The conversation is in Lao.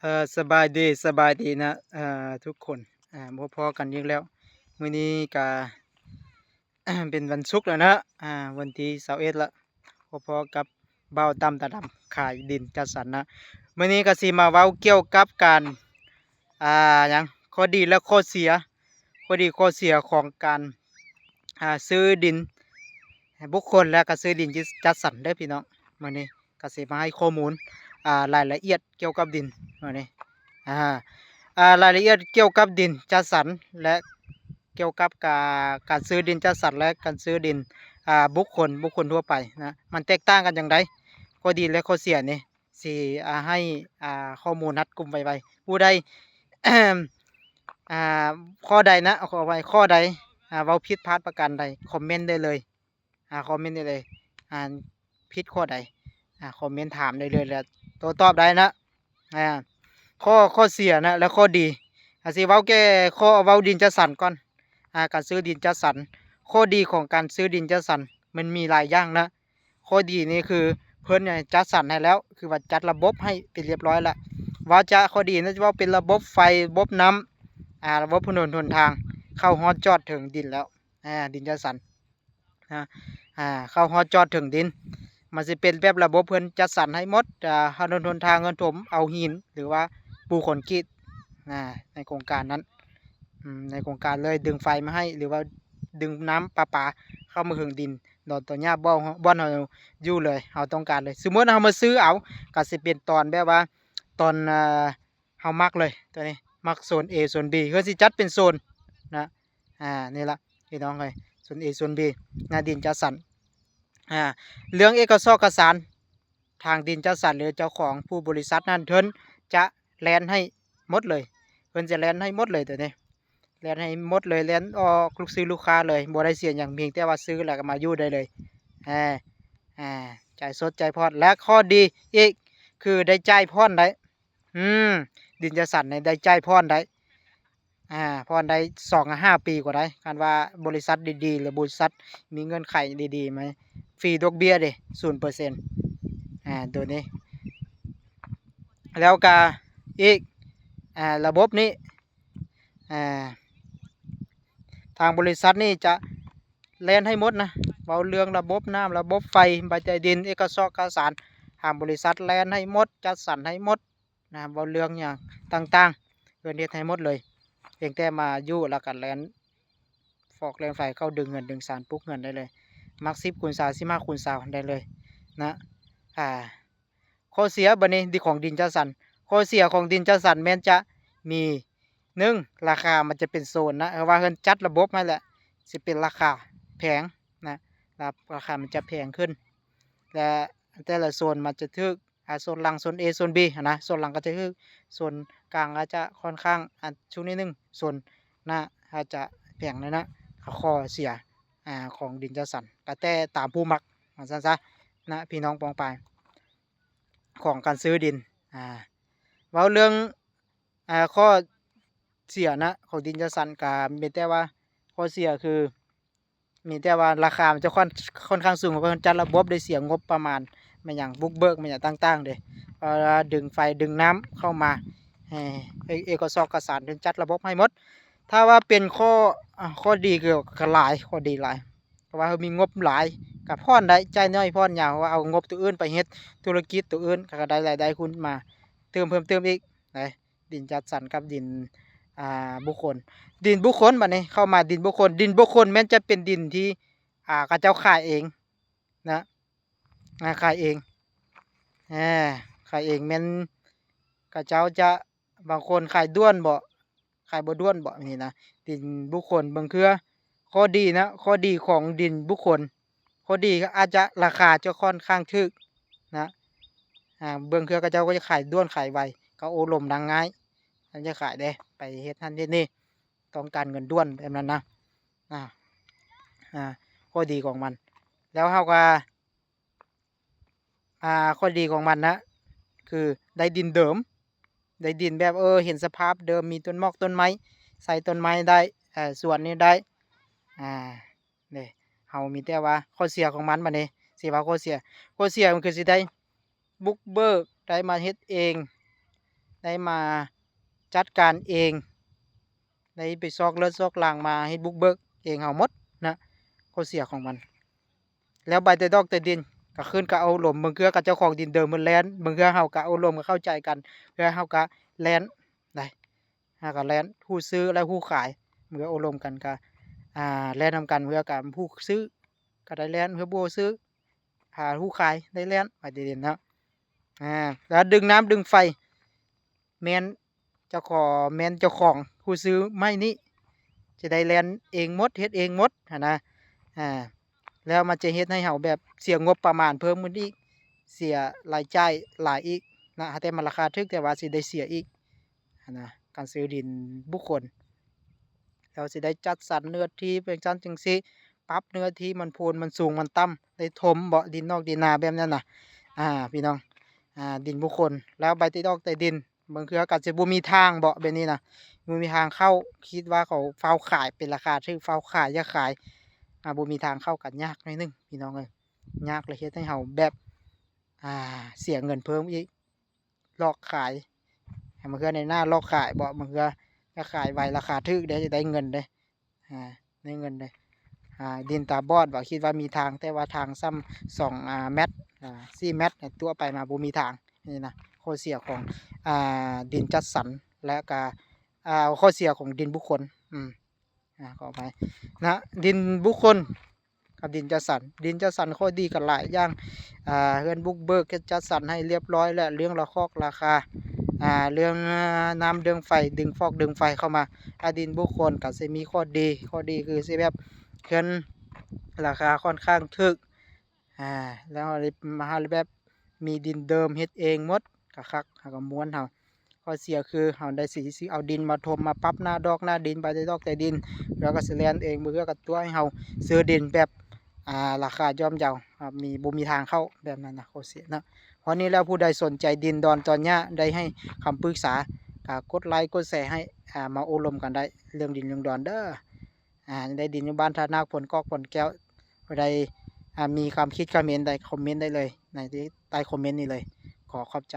ເອີ ສະບາຍດີ ສະບາຍດີນະ ເອີ ທຸກຄົນ ອ່າ ພົບພໍ້ກັນອີກແລ້ວ. ມື້ນີ້ກະ ເປັນວັນສຸກແລ້ວນະ ອ່າ ວັນທີຊາວເອັດລະ ພົບພໍ້ກັບບ່າວຕ່ຳຕາດຳ ຂາຍດິນຈັດສັນນະ. ມື້ນີ້ກະຊິມາເວົ້າກ່ຽວກັບການ ອ່າ ຫຍັງ ຂໍ້ດີ ແລະ ຂໍ້ເສຍ ຂໍ້ດີຂໍ້ເສຍຂອງການ ອ່າ ຊື້ດິນບຸກຄົນ ແລະ ກະຊື້ດິນຈັດສັນເດີພີ່ນ້ອງ. ມື້ນີ້ກະຊິມາໃຫ້ຂໍ້ມູນ ອ່າ ລາຍລະອຽດກ່ຽວກັບດິນ ມື້ນີ້ ອ່າ ອ່າ ລາຍລະອຽດກ່ຽວກັບດິນຈັດສັນ ແລະ ກ່ຽວກັບກາ ການຊື້ດິນຈັດສັນ ແລະ ການຊື້ດິນ ອ່າ ບຸກຄົນ ບຸກຄົນທົ່ວໄປນະ ມັນແຕກຕ່າງກັນຈັ່ງໃດ ຂໍ້ດີ ແລະ ຂໍ້ເສຍນີ້ ຊິ ອ່າ ໃຫ້ ອ່າ ຂໍ້ມູນຮັດກຸມໄວໆ. ຜູ້ໃດ ອ່າ ຂໍ້ໃດນະ ຂໍອະໄປ ຂໍ້ໃດ ອ່າ ເວົ້າຜິດພາດປະການໃດ ຄອມເມັນໄດ້ເລີຍ ອ່າ ຄອມເມັນໄດ້ເລີຍ. ອ່າ ຜິດຂໍ້ໃດ ອ່າ ຄອມເມັນຖາມໄດ້ເລີຍ ແລ້ວໂຕ້ຕອບໄດ້ນະ. ອ່າ ຂໍ້ ຂໍ້ເສຍນະ ແລະ ຂໍ້ດີ ອາ ຊິເວົ້າແກ່ຂໍ້ ເວົ້າດິນຈັດສັນກ່ອນ. ອ່າ ການຊື້ດິນຈັດສັນ ຂໍ້ດີຂອງການຊື້ດິນຈັດສັນ ມັນມີຫຼາຍຢ່າງນະ. ຂໍ້ດີນີ້ຄືເພິ່ນຈັດສັນໃຫ້ແລ້ວ ຄືວ່າຈັດລະບົບໃຫ້ເປັນລຽບຮ້ອຍລະ. ວ່າຈະ ຂໍ້ດີນີ້ຈະເວົ້າເປັນລະບົບໄຟ ລະບົບນ້ຳ ອ່າ ລະບົບຖະໜົນຫົນທາງ ເຂົ້າຮອດຈອດເຖິງດິນແລ້ວ ອ່າ ດິນຈັດສັນ ອ່າ ອ່າ ເຂົ້າຮອດຈອດເຖິງດິນ. ມັນຊິເປັນແບບລະບົບເພິ່ນຈັດສັນໃຫ້ໝົດ ອ່າ ຖະໜົນຫົນທາງ ເຮືອນຖົມ ເອົາຫີນ ຫຼືວ່າປູຄອນກຣີດ ອ່າ ໃນໂຄງການນັ້ນ ອືມ ໃນໂຄງການເລີຍ ດຶງໄຟມາໃຫ້ ຫຼືວ່າດຶງນ້ຳປະປາເຂົ້າມາເຖິງດິນ ດອນຕອນຫຍ້າ ບ່ອນ ບ່ອນເຮົາຢູ່ເລີຍ ເຮົາຕ້ອງການເລີຍ. ສົມມຸດເຮົາມາຊື້ເອົາ ກະຊິເປັນຕອນແບບວ່າ ຕອນ ອ່າ ເຮົາມັກເລີຍ ໂຕນີ້ມັກໂຊນ A ໂຊນ B ເພິ່ນຊິຈັດເປັນໂຊນນະ. ອ່າ ນີ້ລະພີ່ນ້ອງເອີຍ ໂຊນ A ໂຊນ B ນະ ດິນຈັດສັນ. ອ່າ ເລື່ອງເອກະສອກກະສານ ທາງດິນຈັດສັນ ຫຼື ເຈົ້າຂອງຜູ້ບໍລິສັດນັ້ນ ເພິ່ນຈະແລ່ນໃຫ້ໝົດເລີຍ ເພິ່ນຈະແລ່ນໃຫ້ໝົດເລີຍ ໂຕນີ້ ແລ່ນໃຫ້ໝົດເລີຍ ແລ່ນອອກລູກຊື່ລູກຄ້າເລີຍ ບໍ່ໄດ້ເສຍຫຍັງ ພຽງແຕ່ວ່າຊື້ແລ້ວກໍມາຢູ່ໄດ້ເລີຍ. ແອ ແອ ຈ່າຍສົດຈ່າຍຜ່ອນ ແລະ ຂໍ້ດີອີກຄືໄດ້ຈ່າຍຜ່ອນໄດ້. ອືມ ດິນຈັດສັນນີ້ໄດ້ຈ່າຍຜ່ອນໄດ້ ອ່າ ຜ່ອນໄດ້ສອງຫາຫ້າປີກໍໄດ້ ຄັນວ່າບໍລິສັດດີໆ ຫຼື ບໍລິສັດມີເງື່ອນໄຂດີໆ ມາ ຟຣີດອກເບ້ຍເດ້ ສູນເປີເຊັນ ອ່າ ໂຕນີ້. ແລ້ວກະອີກ ອ່າ ລະບົບນີ້ ອ່າ ທາງບໍລິສັດນີ້ຈະແລ່ນໃຫ້ໝົດນະ ເວົ້າເລື່ອງລະບົບນ້ຳ ລະບົບໄຟ ໃບໃຕ້ດິນ ເອກະສອກກະສານ ທາງບໍລິສັດແລ່ນໃຫ້ໝົດ ຈັດສັນໃຫ້ໝົດນະ ເວົ້າເລື່ອງຫຍັງຕ່າງໆ ເພິ່ນເຮັດໃຫ້ໝົດເລີຍ ພຽງແຕ່ມາຢູ່ ແລ້ວກະແລ່ນຟອກແລ່ນໄຟເຂົ້າ ດຶງເຮືອນດຶງຊານ ປຸກເຮືອນໄດ້ເລີຍ ມັກສິບຄູນຊາວ ສິບຫ້າຄູນຊາວໄດ້ເລີຍນະ. ອ່າ ຂໍ້ເສຍບາດນີ້ ດີຂອງດິນຈັດສັນ ຂໍ້ເສຍຂອງດິນຈັດສັນແມ່ນຈະມີ ໜຶ່ງ ລາຄາມັນຈະເປັນໂຊນນະ ເພາະວ່າເພິ່ນຈັດລະບົບໃຫ້ແລ້ວ ຊິເປັນລາຄາແພງນະ ລາ ລາຄາມັນຈະແພງຂຶ້ນ ແລະ ແຕ່ລະໂຊນມັນຈະຖືກ ອ່າ ໂຊນຫຼັງ ໂຊນ A ໂຊນ B ຫັ້ນນະ ໂຊນຫຼັງກໍຈະຖືກ ໂຊນກາງອາດຈະຄ່ອນຂ້າງ ອ່າ ສູງໜ້ອຍໜຶ່ງ ໂຊນໜ້າອາດຈະແພງໜ້ອຍນະ. ຂໍ້ເສຍ ອ່າ ຂອງດິນຈັດສັນ ກໍແຕ່ຕາມຜູ້ມັກ ວ່າຊັ້ນຊະນະ ພີ່ນ້ອງປ້ອງປາຍ ຂອງການຊື້ດິນ. ອ່າ ເວົ້າເລື່ອງ ອ່າ ຂໍ້ເສຍນະ ຂອງດິນຈັດສັນ ກະມີແຕ່ວ່າ ຂໍ້ເສຍຄື ມີແຕ່ວ່າລາຄາມັນຈະຄ່ອນ ຄ່ອນຂ້າງສູງ ເພາະວ່າເພິ່ນຈັດລະບົບໄດ້ເສຍງົບປະມານ ແມ່ນຫຍັງ ບຸກເບີກ ແມ່ນຫຍັງຕ່າງໆເດ້ ເອີ ດຶງໄຟດຶງນ້ຳເຂົ້າມາ ເອີ ເອກະສອກກະສານ ເພິ່ນຈັດລະບົບໃຫ້ໝົດ. ຖ້າວ່າເປັນຂໍ້ ອ່າ ຂໍ້ດີກໍ ກໍຫຼາຍ ຂໍ້ດີຫຼາຍ ເພາະວ່າເຮົາມີງົບຫຼາຍ ກໍຜ່ອນໄດ້ ຈ່າຍໜ້ອຍຜ່ອນຍາວ ເພາະວ່າເອົາງົບໂຕອື່ນໄປເຮັດທຸລະກິດໂຕອື່ນ ກໍໄດ້ລາຍໄດ້ຄູນມາເຕີມ ເພີ່ມເຕີມອີກນະ. ດິນຈັດສັນກັບດິນ ອ່າ ບຸກຄົນ ດິນບຸກຄົນ ບາດນີ້ເຂົ້າມາດິນບຸກຄົນ ດິນບຸກຄົນແມ່ນຈະເປັນດິນທີ່ ອ່າ ເຂົາເຈົ້າຂາຍເອງນະ ອ່າ ຂາຍເອງ ອ່າ ຂາຍເອງ ແມ່ນເຂົາເຈົ້າຈະ ບາງຄົນຂາຍດ່ວນບໍ ຂາຍບໍ່ດ່ວນບໍ ນີ້ນະ ດິນບຸກຄົນ ບາງເທື່ອ ຂໍ້ດີນະ ຂໍ້ດີຂອງດິນບຸກຄົນ ຂໍ້ດີອາດຈະລາຄາຈະຄ່ອນຂ້າງຖືກນະ ອ່າ ບາງເທື່ອເຂົາເຈົ້າກໍຈະຂາຍດ່ວນຂາຍໄວ ເຂົາໂອ້ລົມດັງງ່າຍ ເຂົາຈະຂາຍເດ້ ໄປເຮັດຫັ້ນເຮັດນີ້ ຕ້ອງການເງິນດ່ວນແບບນັ້ນນະ ອ່າ ອ່າ ຂໍ້ດີຂອງມັນ ແລ້ວເຮົາກໍ ອ່າ ຂໍ້ດີຂອງມັນນະ ຄືໄດ້ດິນເດີມ ໄດ້ດິນແບບ ເອີ ເຫັນສະພາບເດີມ ມີຕົ້ນໝອກຕົ້ນໄມ້ ໃສ່ຕົ້ນໄມ້ໄດ້ ເອີ ສວນນີ້ໄດ້ ອ່າ ເດ້ ເຮົາມີແຕ່ວ່າຂໍ້ເສຍຂອງມັນ ບາດນີ້ຊິເວົ້າຂໍ້ເສຍ ຂໍ້ເສຍມັນຄືຊິໄດ້ບຸກເບີກ ໄດ້ມາເຮັດເອງ ໄດ້ມາຈັດການເອງ ໄດ້ໄປຊອກເລີດຊອກລາງມາເຮັດບຸກເບີກເອງເຮົາໝົດນະ ຂໍ້ເສຍຂອງມັນ. ແລ້ວໃບແຕ່ດອກແຕ່ດິນ ກໍຂຶ້ນກັບອາລົມ ບາງເທື່ອກໍເຈົ້າຂອງດິນເດີມເພິ່ນແລ່ນ ບາງເທື່ອເຮົາກໍອາລົມກໍເຂົ້າໃຈກັນ ເພື່ອເຮົາກໍແລ່ນໄດ້ ເຮົາກໍແລ່ນ ຮູ້ຊື້ແລະຮູ້ຂາຍ ເມື່ອໂອ້ລົມກັນກໍ ອ່າ ແລ່ນນຳກັນ ເພື່ອກັນ ຜູ້ຊື້ກໍໄດ້ແລ່ນ ເພື່ອຜູ້ຊື້ ອ່າ ຜູ້ຂາຍໄດ້ແລ່ນ ວ່າແຕ່ເດັ່ນເນາະ. ອ່າ ແລ້ວດຶງນ້ຳດຶງໄຟ ແມ່ນເຈົ້າຂອງ ແມ່ນເຈົ້າຂອງຜູ້ຊື້ໄມ້ນີ້ ຈະໄດ້ແລ່ນເອງໝົດ ເຮັດເອງໝົດຫັ້ນນະ. ອ່າ ແລ້ວມັນຈະເຮັດໃຫ້ເຮົາແບບເສຍງົບປະມານເພີ່ມຂຶ້ນອີກ ເສຍລາຍຈ່າຍຫຼາຍອີກນະ ແຕ່ມັນລາຄາຖືກ ແຕ່ວ່າຊິໄດ້ເສຍອີກຫັ້ນນະ ການຊື້ດິນບຸກຄົນ. ແລ້ວຊິໄດ້ຈັດສັນເນື້ອທີ່ເປັນຊັ້ນຈັ່ງຊີ້ ປັບເນື້ອທີ່ມັນໂພນ ມັນສູງ ມັນຕ່ຳ ໄດ້ຖົມເບາະ ດິນນອກດິນນາແບບນັ້ນນະ ອ່າ ພີ່ນ້ອງ ອ່າ ດິນບຸກຄົນ. ແລ້ວໃບແຕ່ດອກແຕ່ດິນ ບາງເທື່ອກໍຈະບໍ່ມີທາງເບາະ ແບບນີ້ນະ ບໍ່ມີທາງເຂົ້າ ຄິດວ່າເຂົາຟ້າວຂາຍເປັນລາຄາຖືກ ຟ້າວຂາຍ ຢາກຂາຍ ອ່າ ບໍ່ມີທາງເຂົ້າ ກໍຍາກໜ້ອຍໜຶ່ງ ພີ່ນ້ອງເອີຍ ຍາກ ແລະເຮັດໃຫ້ເຮົາແບບ ອ່າ ເສຍເງິນເພີ່ມອີກ ຫຼອກຂາຍ ໃຫ້ມາເຮືອໃນໜ້າຫຼອກຂາຍເບາະ ມາເຮືອຢາກຂາຍໄວ ລາຄາຖືກເດ້ ຈະໄດ້ເງິນເດ້ ອ່າ ໄດ້ເງິນເດ້. ອ່າ ດິນຕາບອດເບາະ ຄິດວ່າມີທາງ ແຕ່ວ່າທາງສ່ຳສອງ ອ່າ ແມັດ ອ່າ ສີ່ແມັດ ຕົວະໄປມາບໍ່ມີທາງ ນີ້ນະ ຂໍ້ເສຍຂອງ ອ່າ ດິນຈັດສັນ ແລະກະ ອ່າ ຂໍ້ເສຍຂອງດິນບຸກຄົນ ອືມ ອ່າ ຂໍອະໄພນະ ດິນບຸກຄົນກັບດິນຈັດສັນ. ດິນຈັດສັນຂໍ້ດີກໍຫຼາຍຢ່າງ ອ່າ ເຮືອນບຸກເບີກເຮັດຈັດສັນໃຫ້ລຽບຮ້ອຍ ແລະເລື່ອງລະຄອກລາຄາ ອ່າ ເລື່ອງ ອ່າ ນ້ຳເລື່ອງໄຟ ດຶງຟອກດຶງໄຟເຂົ້າມາ. ຖ້າດິນບຸກຄົນກໍຊິມີຂໍ້ດີ ຂໍ້ດີຄືຊິແບບເຮືອນລາຄາຂ້ອນຂ້າງຖືກ ອ່າ ແລ້ວເຮົາໄດ້ ເຮົາໄດ້ແບບມີດິນເດີມເຮັດເອງໝົດ ກໍຄັກ ເຮົາກໍມ່ວນເຮົາ. ຂໍ້ເສຍຄືເຮົາໄດ້ຊິ ຊິເອົາດິນມາຖົມ ມາປັບໜ້າດອກໜ້າດິນ ໃບແຕ່ດອກແຕ່ດິນ ເພື່ອກໍຊິແລ່ນເອງ ເພື່ອກໍຕົວະໃຫ້ເຮົາຊື້ດິນແບບ ອ່າ ລາຄາຍ່ອມເຍົາ ອ່າ ມີ ບໍ່ມີທາງເຂົ້າ ແບບນັ້ນນະ ຂໍ້ເສຍເນາະ. ເພາະນີ້ແລ້ວ ຜູ້ໃດສົນໃຈດິນດອນຕອນຫຍ້າ ໄດ້ໃຫ້ຄຳປຶກສາ ກໍກົດໄລກົດແຊໃຫ້ ອ່າ ມາໂອ້ລົມກັນໄດ້ເລື່ອງດິນເລື່ອງດອນເດີ. ອ່າ ໄດ້ດິນຢູ່ບ້ານທ່ານາກ ໂພນກອກ ໂພນແກ້ວ. ຜູ້ໃດ ອ່າ ມີຄວາມຄິດຄວາມເຫັນໃດ ຄອມເມັນໄດ້ເລີຍໃນໃຕ້ຄອມເມັນນີ້ເລີຍ. ຂໍຂອບໃຈ.